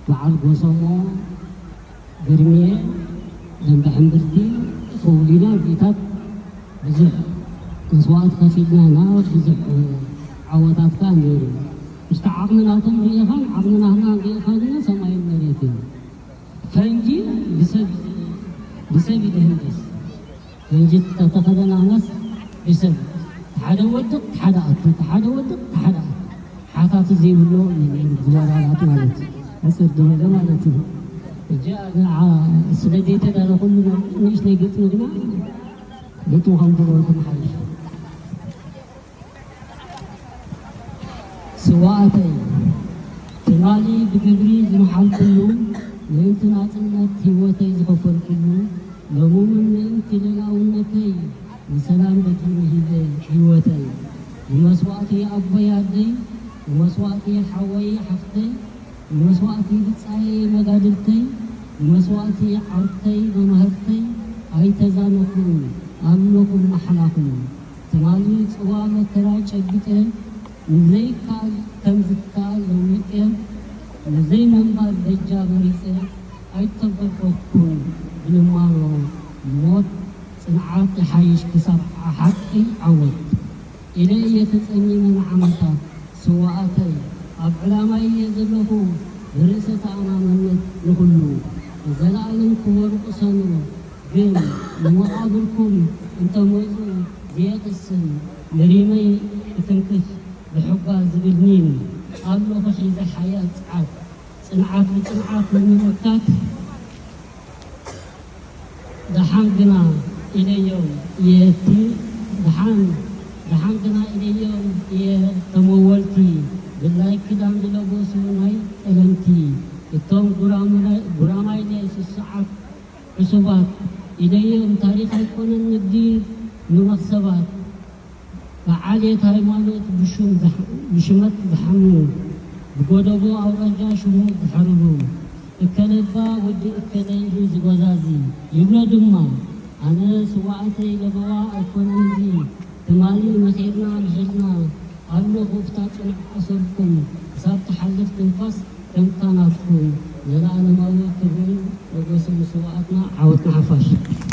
በዓል ጎሰሞ፣ ግርምየ፣ ደንበ ሕምብርቲ፣ ከውሊና ጌታት ብዙሕ መስዋእቲ ከፊልና ኢና። ብዙሕ ዓወታት ከኣ ነይሩ። ምስቲ ዓቕሚ ናቶም ርኢኻን ዓቕሚ ናህና ርኢኻ ግና ሰማይን መሬትን። ፈንጂ ብሰብ ብሰብ ይድህንደስ። ፈንጂ ተተኸለናናስ ብሰብ ሓደ ወድቕ ሓደ ኣቱ፣ ሓደ ወድቕ ሓደ ኣቱ። ሓታት ዘይብሎ እዩ ነይሩ ዝወራራት ማለት እዩ። ሕጽር ዝበለ ማለት እዩ። እጃ ንዓ ስለ ዘይተዳለኹሉ ንእሽተይ ግጥሚ ግና ግጥሚ ከም ዝበልኩም ሓይሽ። ስዋኣተይ፣ ትማሊ ብግብሪ ዝመሓልኩሉ፣ ምእንቲ ናጽነት ህይወተይ ዝኸፈልኩሉ፣ ሎሚ እውን ምእንቲ ልእላውነተይ ንሰላም በጊነ ሂበ ህይወተይ። ብመስዋእቲ ኣቦይ ኣደይ፣ ብመስዋእቲ ሓወይ ሓፍተይ፣ ብመስዋእቲ ብጻየይ መጋድልተይ፣ ብመስዋእቲ ዓርክተይ መማህርተይ ኣይተዛነኹን፣ ኣለኹም ማሕላኹም። ትማሊ ጽዋ መከራ ጨቢጠ፣ ንዘይከኣል ከም ዝከኣል ለዊጠ፣ ንዘይምንባር በጃ መሪጸ ኣይተንበርከኩን ብልማኖ። ሞት ጽንዓት ይሓይሽ ክሳብ ሓቂ ዓወት ኢለ እየ ተጸሚመ ንዓመታት። ስውኣተይ፣ ኣብ ዕላማይ እየ ዘለኹ ብርእሰ ተኣማመነት ንኹሉ። ንዘለኣለም ክበሩ ቅሰኑ። ግን ንመቓብርኩም እንተመጹ ዘየቕስን ንሪመይ ክትንክፍ ብሕጓ ዝብል ኒን ኣለኹ ሒዘ ሓያል ጽዓት ጽንዓት ብጽንዓት ንምምካት። ደሓን ግና ኢለዮም እየ እቲ ደሓን ደሓን ግና ኢለዮም እየ ተመወልቲ ብላይ ክዳን ዝለበሱ ናይ ጠለምቲ እቶም ጉራማይለ ስሱዓት ዕሱባት ኢለዮም ታሪኽ ኣይኮነን ንግዲ ንመኽሰባት በዓልየት ሃይማኖት ብሹም ዝሓ- ብሽመት ዝሓሙ ብጎደቦ ኣውራጃ ሽሙ ዝሓርሩ እከለባ ወዲ እከለ ኢሉ ዝጎዛዚ ይብሎ ድማ ኣነ ስዋኣተይ ለበዋ ኣይኮነን እዚ ትማሊ መኺርና ምሒርና ኣብ ለኹፍታ ጽኑዕ ኣሰርኩም ክሳብ ትሓልፍ ትንፋስ ከምታ ናትኩም ዘለኣለማዊ ክብርን ሞገስን ንስውኣትና ዓወት ንሓፋሽ።